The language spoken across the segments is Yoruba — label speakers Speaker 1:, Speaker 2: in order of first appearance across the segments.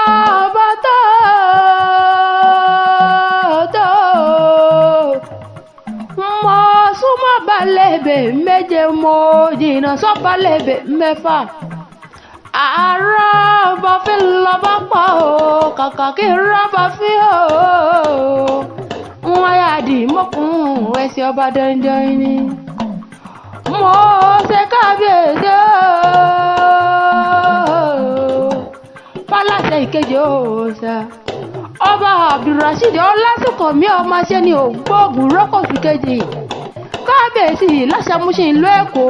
Speaker 1: Ọba tó tó mo súnmọ́ balẹ̀bẹ̀ méje, mo jìnnà sọ́balẹ̀bẹ̀ mẹ́fà. Àárọ̀ bá fi lọ bá pa o, kàkà kí rọ́bà fi o. Wọ́n yà dì mọ́kùn ẹsẹ̀ ọba dandan ni. Mo ṣe kábíyèsí o. Fọláṣẹ ìkejì òòṣà. Ọba Abdulrasheed Ọlásùnkànmí ọmọ ṣe ni ògbóògùn rọ́kọ̀sì kejì. Kábíyèsí láṣàmúṣe ìlú Èkó.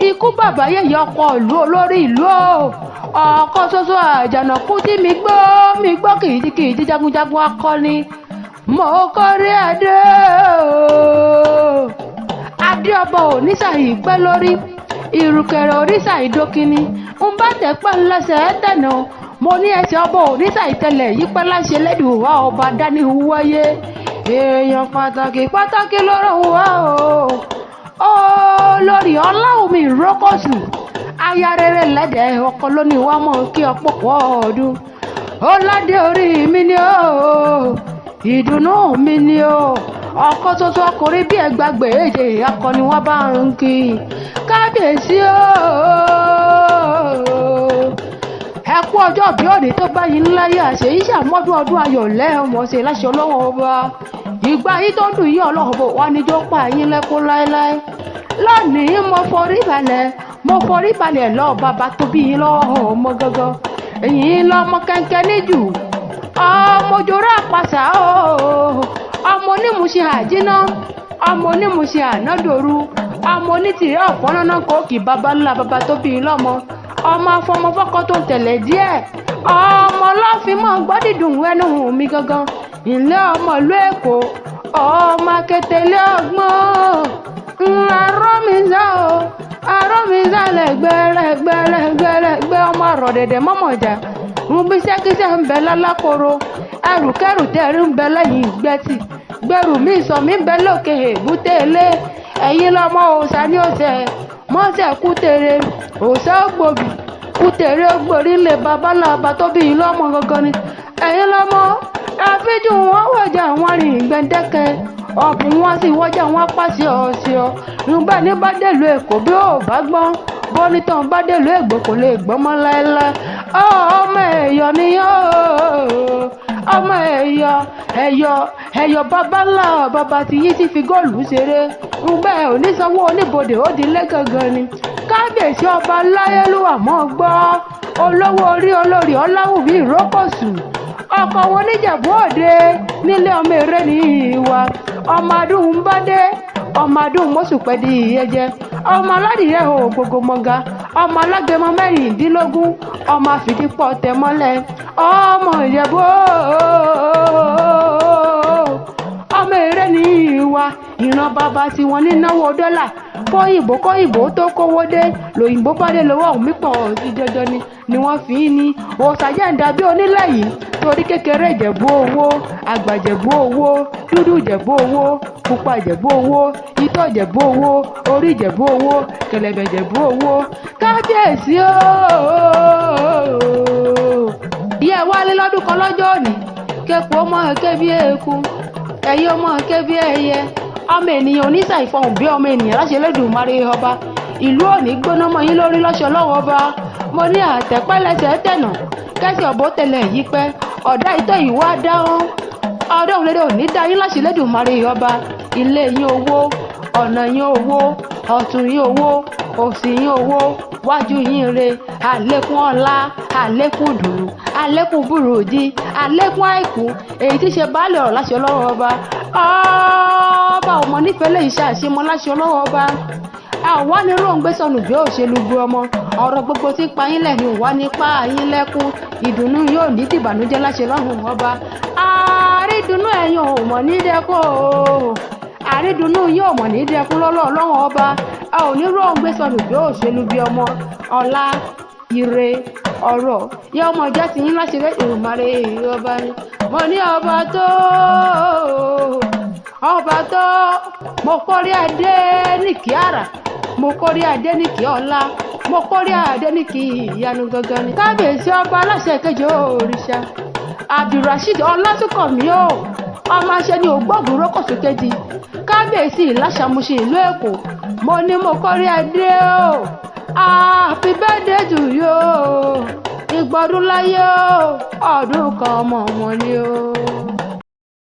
Speaker 1: Ikú bàbá yèyé ọkọ ìlú olórí ìlú o. Ọ̀kan ṣoṣo àjànàkú tí mi gbó mi gbó kìjikìji jagunjagun akọni. Mo kórí adé o. Adé ọba oníṣàyí pẹ́ lórí. Ìrùkẹ̀rẹ̀ oníṣà ìdókínní. Ń bá tẹ̀ pẹ́ ńlẹ́sẹ̀ tẹ̀nà. Mo ní ẹsẹ̀ ọba oníṣà ìtẹ̀lẹ̀ yí pẹ́ láṣẹ lẹ́dùn wá ọba dání wáyé. Èèyàn pàtàkì pàtàkì lọ́rọ̀ wá o. Olórí Ọláwùmí Rókòsù. Aya rere lẹ́dẹ̀ ọkọ lónìí wá mọ̀ kí ọ̀pọ̀pọ̀ ọdún. Ọládé orí mi ni o. Ìdùnnú mi ni o. Ọkọ tuntun ọkùnrin bí ẹgbàgbé èdè akọni wọn bá ń kí. Kábíyèsí o. Ẹ kú ọjọ́ bí òní tó bá yín láyé àṣẹ ìṣàmọ́dún ọdún ayọ̀ lẹ́ẹ̀mọ́ ṣe láṣẹ ọlọ́wọ́n ọba. Ìgbà yín tó ń dùn yín ọlọ́run bò wá níjó pa yín lẹ́kún láéláé. Lónìí mo forí balẹ̀, mo forí balẹ̀ lọ bàbá tó bí yín lọ́wọ́ ọmọ gangan. Èyí lọmọ kẹ́ńkẹ́ níjù. Ọmọ òjòrò àpàṣà o. Ọmọ onímùṣe àjíná. Ọmọ onímùṣe ànádòru. Ọmọ onítìrí ọ̀pọ̀nánà kòkì bàbá ńlá bàbá tó bí yín lọ́mọ. Ọmọ afọmọfọ́kọ tó ń tẹ̀lé díẹ̀. Ọmọ ọlọ́fin mọ̀ gbọ́dídùn ẹnu mi gangan. Ilé ọmọ ìlú Èkó. Ọmọ akẹtẹ̀lé ọgbọ́n. Ńlá rọ́mìsá o. Arọ́mìsá lẹ́gbẹ́lẹ́gbẹ́lẹ́gbẹ́lẹ́gbẹ́ ọmọ àrọ̀ dẹ̀dẹ̀ mọ́mọ́jà. Ń bí sẹ́kísẹ́ ń bẹ lálákòrò. Ẹrùkẹ́rù tẹ̀rí ń bẹ lẹ́yìn ìgbẹ́tì. Gbẹ̀rù mi sọ mí ń bẹ lókè èbúté ilé. Ẹ̀yin lọmọ òòṣà ní ọ̀sẹ̀. Mọ́sẹ̀ kútere. Òòṣà ògbòbí. Kútere ògbòrí lè bàbá làbà tó bí ìlú ọmọ gangan ni. Ẹ̀yin lọmọ àfíjù wọn wọjà wọn rìn gbẹ̀ǹdẹ́kẹ̀. Ọ̀bùn wọn sì wọjà wọn pàṣẹ ọ̀ṣọ́. Ǹgbà ní bá dèlú Èkó bí ó bá gbọ́n. Bọ́nítàn bá dèlú Ègbò kò lè gbọ́n mọ́ láéláé. Ọmọ ẹ̀yọ́ ni yóò. Ọmọ ẹ̀yọ́ ẹ̀yọ́ ẹ̀yọ́ bàbá ńlá bàbá tí yín ti fi góòlù ṣeré. Ǹgbà ẹ̀ ò ní sanwó oníbodè ó di ilé gangan ni. Kábíyèsí ọba láyélúwà mọ́ gbọ́. Olówó orí olórí Ọláwùmí Rókòsù. Ọkọ wọn níjẹ̀bú òde nílé ọmọ eré ní ìwà. Ọmọ adùn ń bá dé. Ọmọ adùn mọ́sùpẹ́ di ìyẹ́jẹ. Ọmọ aládìyẹ ò gbogbo mọ̀gá. Ọmọ alágẹmọ mẹ́rìndínlógún. Ọmọ àfìdípọ̀ tẹ̀ mọ́lẹ̀. Ọmọ Ìjẹ̀bú ọmọ eré ní ìwà. Ìran bàbá tí wọ́n ní náwó dọ́là. Kóyìnbó kóyìnbó tó kówó dé. Lòyìnbó bá dé lọ́wọ́ òun mípọ̀ sí dandan ni wọ́n fi ń ní. Òòṣà jẹ́ ń dàbí onílẹ̀ yìí. Torí kékeré Ìjẹ̀bú owó, àgbà Ìjẹ̀bú owó, dúdú Ìjẹ̀bú owó, pupa Ìjẹ̀bú owó, itọ́ Ìjẹ̀bú owó, orí Ìjẹ̀bú owó, kẹ̀lẹ̀bẹ̀ Ìjẹ̀bú owó. Kábíyèsí ooo. Ìyá ẹ̀ wálé lọ́dún kan lọ́jọ́ òní. Kéku ó mọ̀ ké bí eku. Ẹyẹ ó mọ̀ ké bí ẹyẹ. Ọmọ ènìyàn oníṣà ìfọ̀hùn bí ọmọ ènìyàn láṣẹ Elédùmarè ọba. Ìlú òní gbóná mọ́ yín lórí lọ́ṣọ̀ lọ́wọ́ ọba. Mo ní àtẹ̀pẹ́lẹsẹ̀ tẹ̀nà. Kẹ́sì ọ̀bọ tẹ̀lẹ̀ yí pẹ́. Ọ̀dá ìtọ́ ìwà dáhùn. Ọdún òun lédè òní dá yín láṣẹ Elédùmarè ọba. Ilé yín owó, ọ̀nà yín owó, ọ̀tún yín owó, òsì yín owó, wájú yín re, àlékún ọlá, àlékún dùnú, àlékún burújí, àlékún àìkú, èyí tí ṣe baálé ọ̀rọ̀ láṣẹ ọlọ́wọ́ ọba. Ọba ọmọ nífẹ̀ẹ́ lè ṣe àṣemọ láṣẹ ọlọ́wọ́ ọba. Àwa ni róńgbé sọnù bí òṣèlú bu ọmọ. Ọ̀rọ̀ gbogbo tí ń pa yín lẹ́nu wá nípa yín lẹ́kún. Ìdùnnú yóò ní dìbànújẹ́ láṣẹ lọ́rùn ọba. Àrídùnnú ẹ̀yin ò mọ̀ ní dẹ́kun o. Àrídùnnú yóò mọ̀ ní dẹ́kun lọ́lọ́ ọlọ́run ọba. A ò ní róńgbé sọnù bí òṣèlú bí ọmọ. Ọlá, ire, ọ̀rọ̀ yẹ ọmọ ìjẹ́ ti yín láṣẹ Elédùmarè ọba ni. Mo ní ọba tó, ọba tó, mo kórí adé ní kíára, mo kórí adé ní kí ọlá. Mo kórè adé ní kí ìyanu gangan ni. Kábíyèsí ọba aláṣẹ kejì òrìṣà Abdulrasheed Ọlátúnkànmí o, ọmọ aṣẹ ni ògbóògùn rókòsó kejì, kábíyèsí Ìlàṣàmúṣe ìlú Èkó. Mo ní mo kórè adé o, happy birthday to you o, ìgbọ̀dún láyé o, ọdún kan ọmọ wọn ni o.